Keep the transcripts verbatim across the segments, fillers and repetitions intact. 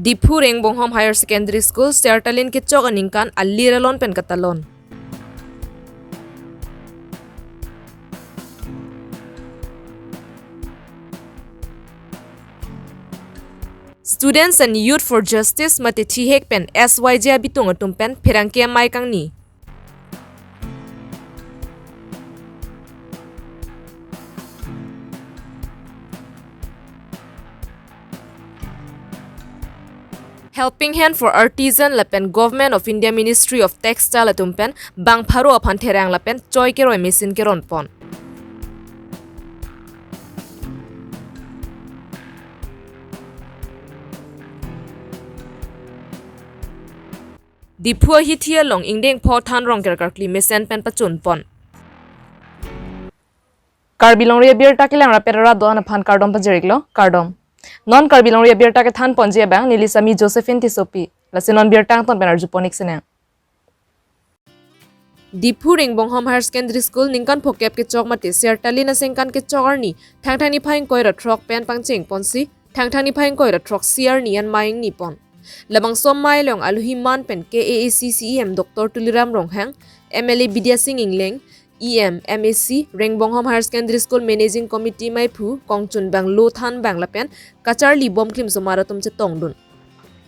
Diphu Rengbonghom Higher Secondary School, Sertalin kechok aningkan alir alon pen katalon. Students and Youth for Justice mate thihek pen S Y J abitung atum pen pherangke amei kangni. Helping Hand for Artisan lapen Government of India Ministry of Textile atum pen bang pharo aphan therang lapen choi keroi machine keron pon. Diphu ahithi along ingdeng pho than rong kerkarkli mesen pen pachun pon. Karbi Longri abirta kelang rapet rat do-an aphan kardom pajir-iklo, kardom. Non Karbi Longri abirta kethan ponji abang neli Sami Josephine Tissopi. Lasi non birta angton pen arju pon-ik sinang. Diphu Rengbonghom Higher Secondary School ningkan phokep kechok mate Sertalin aningkan kechok arni Thangthang niphai ingkoi ra throk pen pangcheng ponsi Thangthang niphai ingkoi ra throksi arni an mei ingni pon. Labangso amei along aluhi man pen K A A C C E M Doctor Tuliram Ronghang, M L A Bidya Sing Engleng, E M, M A C, Rengbonghom Higher Secondary School Managing Committee meiphu Kongchunbang Lothanbang lapen kacharli bomklim osomar atum chetongdun.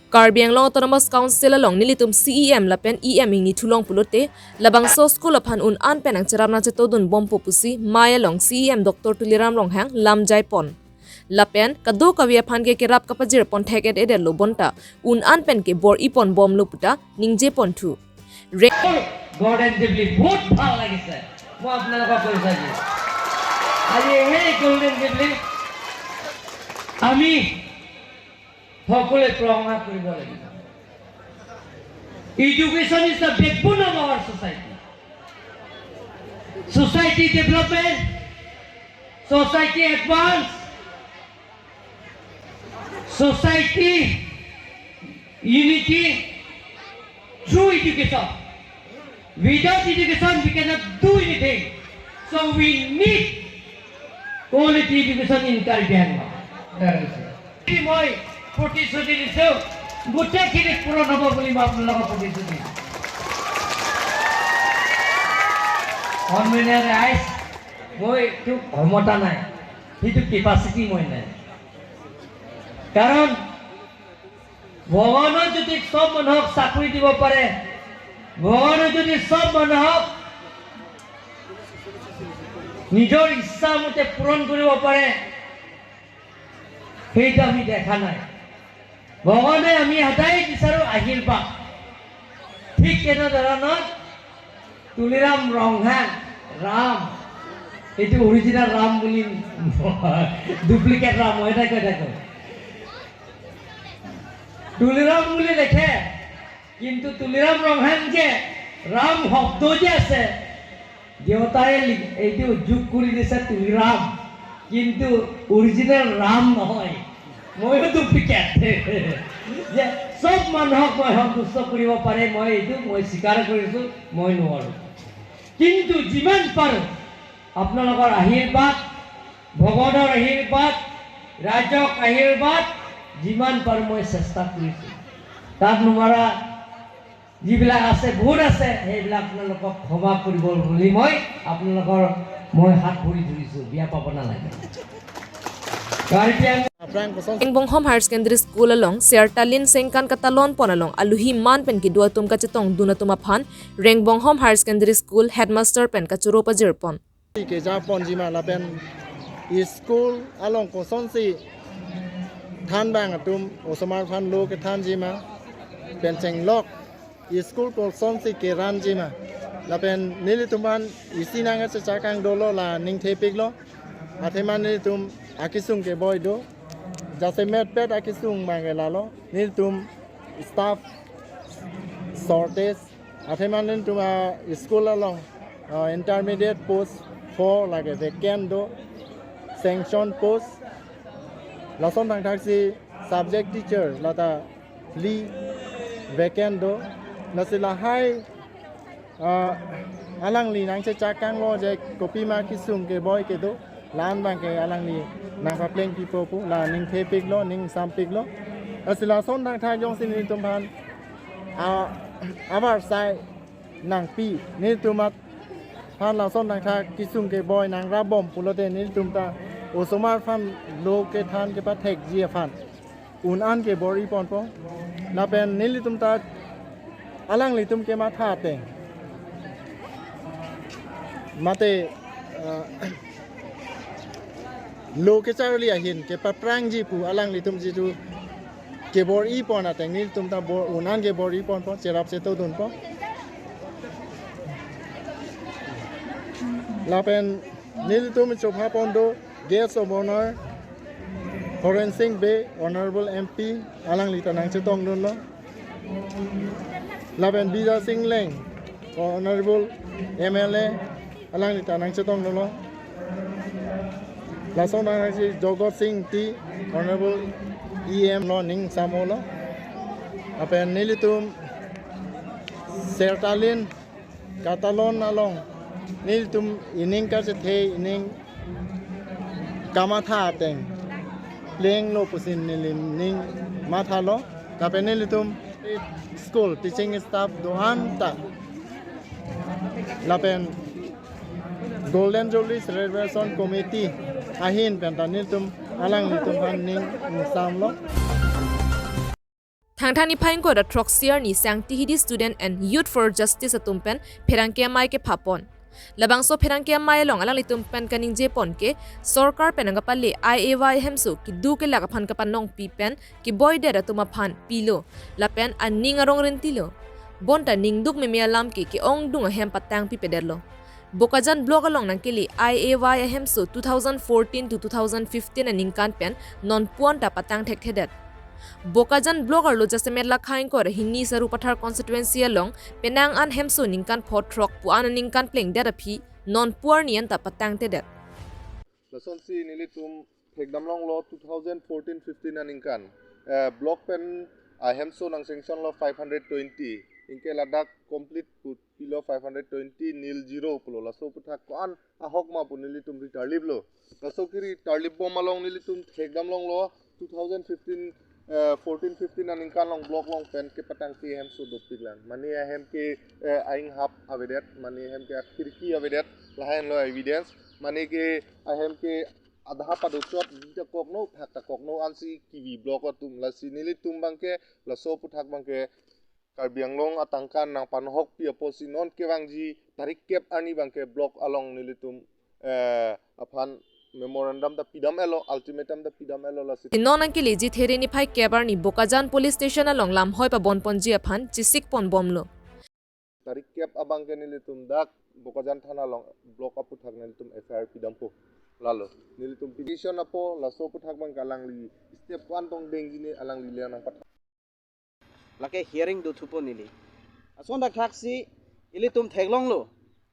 Karbi Anglong Autonomous Council along nelitum C E M lapen E M ingni thulong pulote, labangso school aphan un-an pen nangcherap nangchetongdun bompo pusi mei along C E M Doctor Tuliram Ronghang lamjai pon. Lapen kadokave aphan ke kerap kapajir pon thek-et-et lo bonta un-an pen ke bor-i pon bomlo puta ningje ponthu. Re- golden jubilee বহুত ভাল লাগিছে। মই আপোনালোকক কৈছো আজি, আজি সেই golden jubilee আমি সকলোৱে প্ৰশংসা কৰিব লাগিব। Education is the backbone of our society. Society development, society advance, society unity through education. Without education, we cannot do anything. So we need quality education in Karbi Anglong. মই প্ৰতিশ্ৰুতি দিছো, গোটেইখিনি পূৰণ হ'ব বুলি মই আপোনালোকক প্ৰতিশ্ৰুতি দিছো। কনভেনাৰ ৰাইজ, মই এইটো ক্ষমতা নাই, সেইটো কেপাচিটি মই নাই। কাৰণ ভগৱানে যদি সব মানুহক চাকৰি দিব পাৰে, ভগৱানে যদি সব মানুহক নিজৰ ইচ্ছা মতে পূৰণ কৰিব পাৰে, সেইটো আমি দেখা নাই। ভগৱানে আমি সদায় বিচাৰো আশীৰ্বাদ। ঠিক তেনেধৰণৰ তুলিৰাম ৰংহাং, ৰাম, এইটো অৰিজিনেল ৰাম বুলি, ডুপ্লিকেট ৰাম হয়, এনেকৈ থাকে। তুলিৰাম বুলি লিখে, কিন্তু তুলিৰাম ৰংহাং যে ৰাম শব্দ যে আছে, দেউতাই লি-, এইটো যোগ কৰি দিছে তুলিৰাম, কিন্তু অৰিজিনেল ৰাম নহয়। ময়ো ডুপ্লিকেট। যে সব মানুহক মই সন্তুষ্ট কৰিব পাৰে, মই এইটো মই স্বীকাৰ কৰিছো, মই নোৱাৰো। কিন্তু যিমান পাৰো আপোনালোকৰ আশীৰ্বাদ, ভগৱানৰ আশীৰ্বাদ, ৰাইজক আশীৰ্বাদ যিমান পাৰো মই চেষ্টা কৰিছো। তাত নোৱাৰা যিবিলাক আছে, বহুত আছে, সেইবিলাক আপোনালোকক ক্ষমা কৰিব বুলি মই আপোনালোকৰ মই হাত ভৰি ধৰিছো, বেয়া পাব নালাগে। Karbi Anglong Aphrang kosonsi Rengbonghom Higher Secondary School along Sertalin aningkan katalon pon along aluhi man pen kedo atum kachetongdun atum aphan Rengbonghom Higher Secondary School Headmaster pen kachoro pajir pon. Keja ponjima lapen school along kosonsi thanbang atum osomar aphan lo kethanjima pen chenglok school kosonsi keranjima lapen nelitum aphan isi nangkachechak kang dolo, la ningthepiklo. Athema nelitum akesung keboi do, jasemet pet akesung mangke lalo, nelitum staff shortage, athema nelitum a-school along, ah, intermediate post four lake vacant do, sanction post, lason thangthaksi subject teacher lata phli vacant do, lasi lahai, ah, alangli nangchechak kanglo je kopima kesung keboi kedo, la-an abangke alangli nangpapleng pipo pu, la ningthepiklo, ningsampiklo. Lasi lason thakthak jongsi nelitum aphan a, avarsai nangpi, nelitum aphan lason thakthak kesung keboi nangrap bom pulote nelitum ta osomar aphan lo kethan kepathekji aphan un-an kebor-i ponpo. Lapen nelitum ta alanglitum kematha ateng, mate, eh, lo kecharli ahin kepaphrangji pu alanglitum jitu kebor-i pon ateng nelitum ta bor, un-an kebor-i ponpo, cherap chetodunpo. Lapen nelitum chopha pon do Guest of Honor Horen Sing Bey, Honorable M P, alangli ta nangchetongdunlo. Lapen Bijay Sing Leng, Honorable M L A, alangli ta nangchetongdunlo. Lason nangsi Jagat Sing Engti, Honorable E M lo ning samolo. Lapen nelitum Sertalin Katalon along nelitum ining kachethe ining kamatha ateng plenglo pusi nelining mathalo. Lapen nelitum school teaching staff do-an ta, lapen Golden Jubilee Celebration Committee ahin pen ta nelitum alanglitum aphan ning ingsamlo. Thangthang niphai ingkoi ra throksi arni Sangti Hidi Student and Youth for Justice atum pen pherangke amei kepha pon. Labangso pherangke amei along alanglitum pen kaningje pon ke sorkar pen nangkapale I A Y ahemso kedo kelak aphan kapanongpi pen keboidet atum aphan pilo, lapen aning arong rintilo. Bonta ningduk meme alam ke ke-ongdung ahem patangpipedetlo. Bokajan Block along nangkele I A Y ahemso two thousand fourteen to two thousand fifteen aningkan pen non puan ta patang thekthedet. Bokajan Block arlo jasemet lakha ingkoi ra hini Sarupathar constituency along penang an hemso ningkan pho throk puan aningkan plengdet aphi non pu arni an ta patangtedet. Lasonsi nelitum thekdamlonglo two thousand fourteen fifteen aningkan, eh, block pen ahemso nang sanction lo five hundred twenty, anke ladak complete put pilo five hundred twenty nil zero pulo. Laso aphuthak ko-an ahok ma pu nelitum ri tarliplo. Laso keri tarlip bom along nelitum thekdamlonglo two thousand fifteen, eh, fourteen fifteen aningkan along block along pen kepatangte ahemso dopiklang. Mane ahem ke, eh, ainghap avedet, mane ahem ke akhirki avedet, lahenlo evidence. Mane ke ahem ke adha padochot, di ta kokno, phak ta kokno ansi kevi block atum. Lasi nelitum abangke, laso aphuthak abangke Karbi Anglong atangka nangpanhokpi apotsi non kevangji tarik kep arni abangke block along nelitum, eh, aphan memorandum ta pidam-etlo, ultimatum ta pidam-etlo lasi. Non nangkeleji There niphai kep arni Bokajan Police Station along lamhoi pabon ponji aphan chesik pon bomlo. Tarik kep abangke nelitum dak Bokajan Thana along block aphuthak nelitum F I R pidampo. Lalo nelitum petition apo, laso aphuthak abangke alangli step ko-an tong dengji ne alangli le nangpatha. Lake hearing dothupo neli. Lason thakthaksi ilitum theklonglo.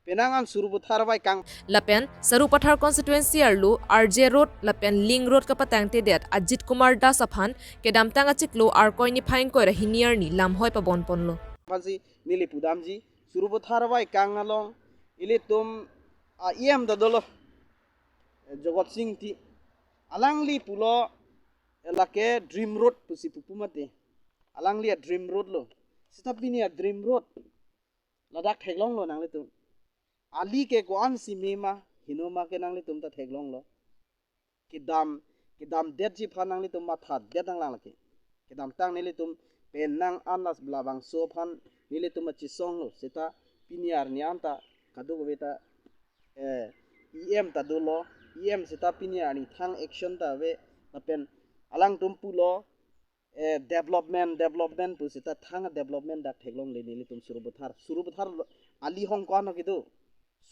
Penang an Sarupathar bai kang. Lapen Sarupathar constituency arlo R J Road lapen Link Road kapatangtedet Ajit Kumar Das aphan kedamtang achiklo Arkoi niphai ingkoi ra hini arni lamhoi pabon ponlo. Aphansi neli pudamji, Sarupathar bai kang along ilitum a E M ta dolo, Jagat Sing Engti. Alangli pulo, lake Dream Road pusi pupu mate. Alangli a Dream Road lo. Seta pini a Dream Road ladak theklonglo nanglitum. Ali ke ko-ansi mema, heno ma ke nanglitum ta theklonglo. Kedam, kedamdetji aphan nanglitum mathadet nanglang lake. Kedamtang nelitum penang an las labangso aphan nelitum achesonglo. Seta pini arni an ta kadokave ta, eh, E M ta dolo. E M seta pini arni thang action ta ave. Lapen alangtum pulo, eh, development, development pu seta thang development dak theklongle nelitum Sarupathar. Sarupathar lo, ali hong ko-an kedo.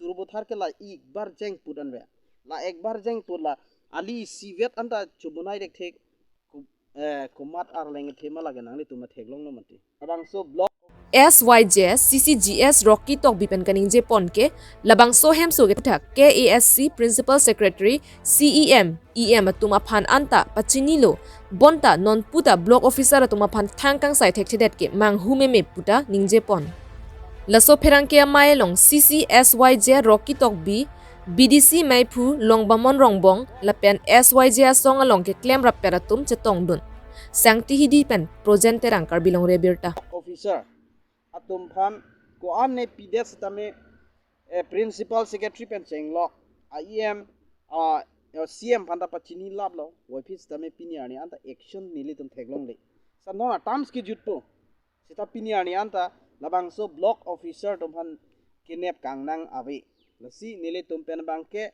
Sarupathar ke la ekbar jeng put an ve. La ekbar jeng put la ali isivet an ta chobonai dek thek. Ku-, eh, komat arleng thema lake nanglitum theklonglo mati. Labangso block S Y J C C G S Rocky Tokbi pen kaningje pon ke, labangso hemso ke thak K A S C Principal Secretary, C E M, E M atum aphan anta pachinilo, bonta nonpu ta block officer atum aphan thang kangsai thekthedet ke manghu meme puta ningje pon. Laso pherangke amei along C C S Y J Rocky Tokbi, B D C meiphu Longbamon Rongbong lapen S Y J asong along keklem rappet atum chetongdun. Sangti Hidi pen Projen Terang, Karbi Longri Abirta. Officer atum aphan ko-an ne pidet setame, eh, principal secretary pen chenglok, a E M, ah, eh, C M aphan ta pachini laplo, voiphit setame pini arni anta action nelitum theklongle. Sa non a-terms kejutpo. Seta pini arni anta labangso block officer atum aphan kenep kangnang ave. Lasi nelitum pen abangke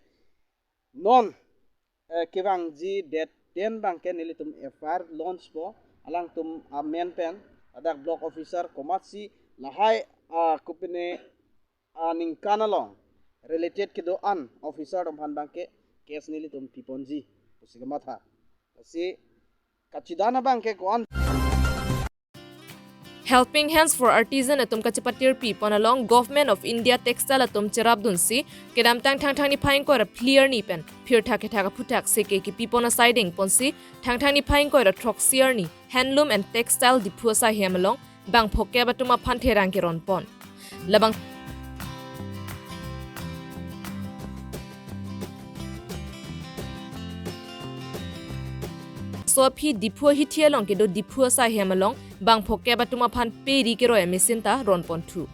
non, eh, kevangji date ten abangke nelitum F I R launchpo, alangtum amen pen, ladak block officer komatsi lahai, ah, kopine, ah, ningkan along related kedo-an officer atum aphan abangke case nelitum piponji pusi kamatha. Lasi kachidan abangke ko-an. Helping Hands for Artisan atum kachepatirpi pon along Government of India Textile atum cherapdunsi kedamtang Thangthang niphai ingkoi ra phli arni pen phirthak kethak aphuthak seke kepipon asai dengponsi Thangthang niphai ingkoi ra throksi arni Handloom and Textile Diphu asaihem along bang phokep atum aphan therang keronpon. Labangso aphi Diphu ahithi along kedo Diphu asaihem along bang phokep atum aphan peri keroi amachine ta ronponthu.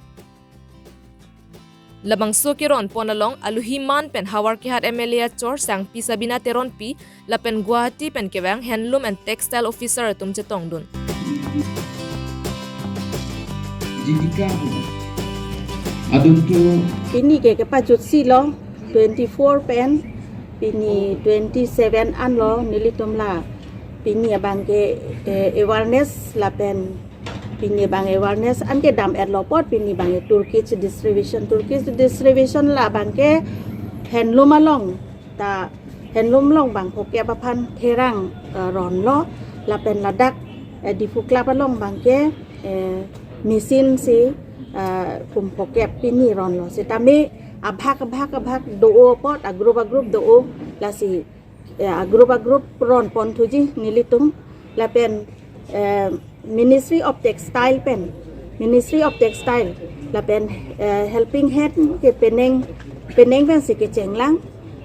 Labangso keronpon along alohi man pen Howraghat M L A achor Sangpi Sabina Teronpi lapen Guwahati pen kevang Handloom and Textile Officer atum chetongdun. Jidika aduntu. Pini ke kepajutsi lo twenty-four pen, pini twenty-seven anlo nelitum la. Pini abangke, eh, awareness lapen pini abang awareness anke dam-etlo apot pini abang toolkit distribution, toolkit distribution la abangke handloom along ta handloom along bang phokep aphan therang, eh, ronlo lapen ladak, eh, Diphu Club along abangke, eh, machine si, eh, kum phokep pini ronlo. Setame abhag abhag abhag do-o apot, agroup agroup do-o, lasi, eh, agroup agroup ronponthuji nelitum lapen, eh, Ministry of Textile pen, Ministry of Textile lapen, eh, Helping Hand ke penang, penang pensi kechenglang,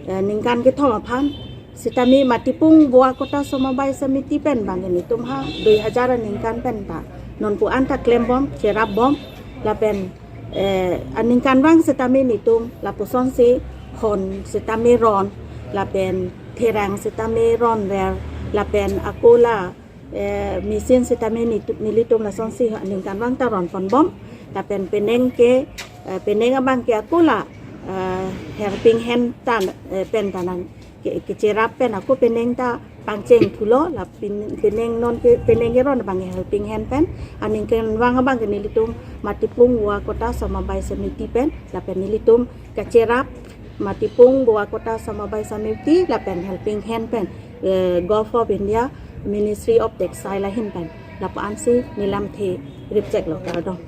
eh, ningkan kethom aphan. Setame Matipung Bowa Kota Somobai Samiti pen abang nelitum ha dui hajar aningkan pen ta nonpu anta klembom, cherapbom lapen, eh, aningkanvang setame nelitum lapusonsi hon setame ron lapen therang setame ronver lapen ako la, eh, machine setame nelitu-, nelitum lasonsi aningkanvang ta ronponbom. Lapen penang ke, eh, penang abangke ako la, eh, Helping Hand ta, eh, pen ta nang ke, kecherap pen ako penang ta pangchengthulo, la pin-, penang non ke, penang keron abang Helping Hand pen, aningkanvang abangke nelitum Matipung Bowa Kota Somobai Samiti pen, lapen nelitum kacherap Matipung Bowa Kota Somobai Samiti lapen Helping Hand pen, eh, Govt of India, Ministry of Textile ahin pen, lapu-ansi nelamthe ripcheklo, kardom.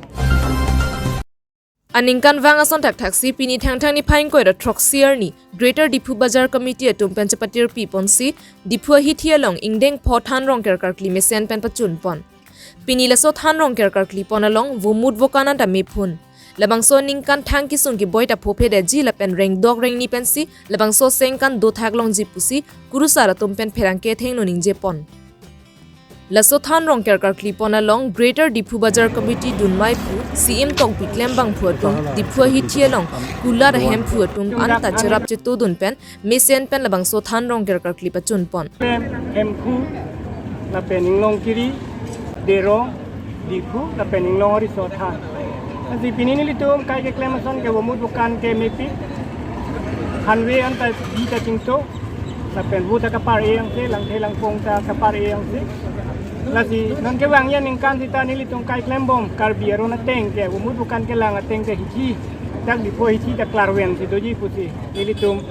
Aningkanvang ason thakthaksi pini Thangthang niphai ingkoi ra throksi arni Greater Diphu Bazar Committee atum pen chepatirpi ponsi Diphu ahithi along ingdeng pho than rongker karkli mesen pen pachunpon. Pini laso than rongker karkli pon along vomut vokan anta mephun. Labangso aningkan thang kesung keboi ta phophe detji lapen rengdok rengni pensi labangso sengkan dothak longji pusi kurusar atum pen pherangke athengno ningjepon. Laso than rongker karkli pon along Greater Diphu Bazar Committee dunmai aphu C M tokbi klembangphu atum, Diphu ahithi along kulat ahemphu atum anta cherap chetodun pen mesen pen labangso than rongker karkli pachunpon. Hemphu lapen inglong kiri, derong, Diphu lapen inglong ariso than. Lasi pini nelitum kai keklem ason ke vomut vokan ke mepik. Hanve anta bi ta chingto. Lapen vo ta kapar-e angse, langthe langpong ta kapar-e angse. Lasi non kevangji aningkan seta nelitum kai klembom Karbi aron ateng ke vomut vokan kelang ateng ke hithi. Dak Diphu hithi ta klarven si doji pusi nelitum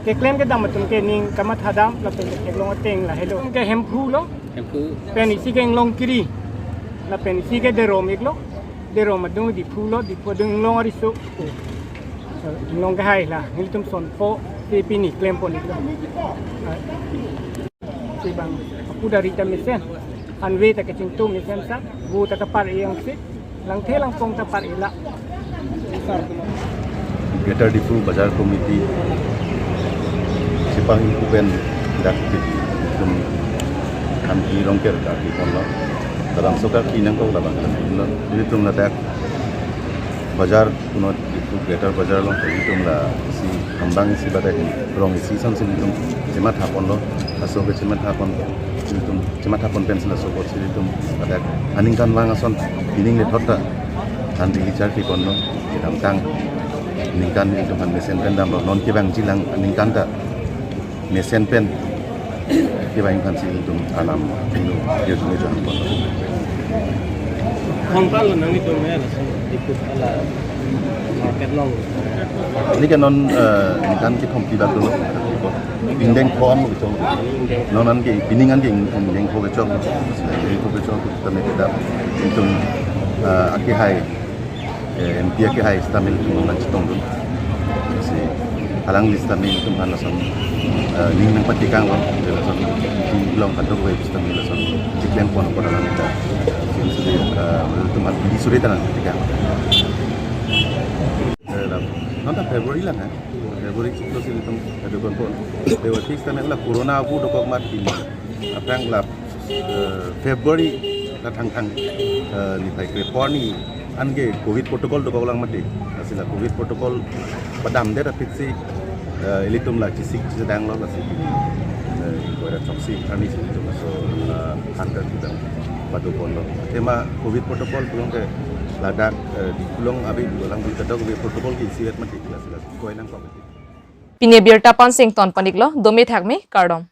keklem kedam atum ke ning kamathadam lapen keklong ateng lahelo. Ke hemphu lo. Hemphu. Pen isi ke inglong kiri. Lapen isi ke derong iklo. Derong adung Diphu lo, Diphu adung inglong ariso. Inglong kehai la, nelitum son pho si pini klempon iklo. Si bang apu dari ta mesen, hanve ta kachingto mesen sa, vo ta kapar-e angse, langthe langpong ta par-e la. Greater Diphu Bazar Committee, Sipang Ingku pen dak tum Thanpi Rongker karpi ponlo. Dalam sokar pinang kok labang karpi ponlo. Ilitum ladak bazar punot itum Greater Bazar along ilitum la isi hambang isi badak rong isi ason si ilitum chematha ponlo. Laso ke chematha pon ilitum chematha pon pensi laso apotsi ilitum ladak aningkanvang ason pining lethot ta thanpi charpi ponlo. Kedamtang aningkan ilitum aphan mesen pen damlo, non kevangjilang aningkan ta mesen pen kevang aphansi ilitum alam inu ilitum ilitum ponlo. Kongkal lo nang ilitum ya, langsung ikut ala market along. Neli ke non, eh, aningkan kethom pi bak dolo. Ingdeng pho an lo kechok. Non an ke, pining an ke ingdeng pho kechok. Ingdeng pho kechok, tame kedap. Ilitum, eh, akehai, eh, M P akehai sitame ilitum nangchetongdun. Si alangli sitame ilitum aphan lason, eh, ning nangpatikang lo. Lason, ilitum along kadokave sitame lason chiklem pon apot alang ita. Sini sini, eh, ilitum aphan pidi suri ta nangpatikang. Eh, lam, non ta February lang, eh. February chiklo si ilitum kadokave pon. February sitame la corona abu dokok mat pini. Aphrang la, eh, February la Thangthang, eh, niphai krepho arni anke Covid protocol dokok lang mati. Lasi la Covid protocol padamdet aphi si, eh, ilitum la chesik chesedang lo lasi, eh, koira choksi arni si ilitum laso, eh, hunter kita pado ponlo. Tema Covid protocol pulote ladak, eh, di pulo ave, pulang beli kadokave protocol ke isivet mati lasi la koi nangkok. Pini abirta pen si ington pon-iklo, dome thakme, kardom.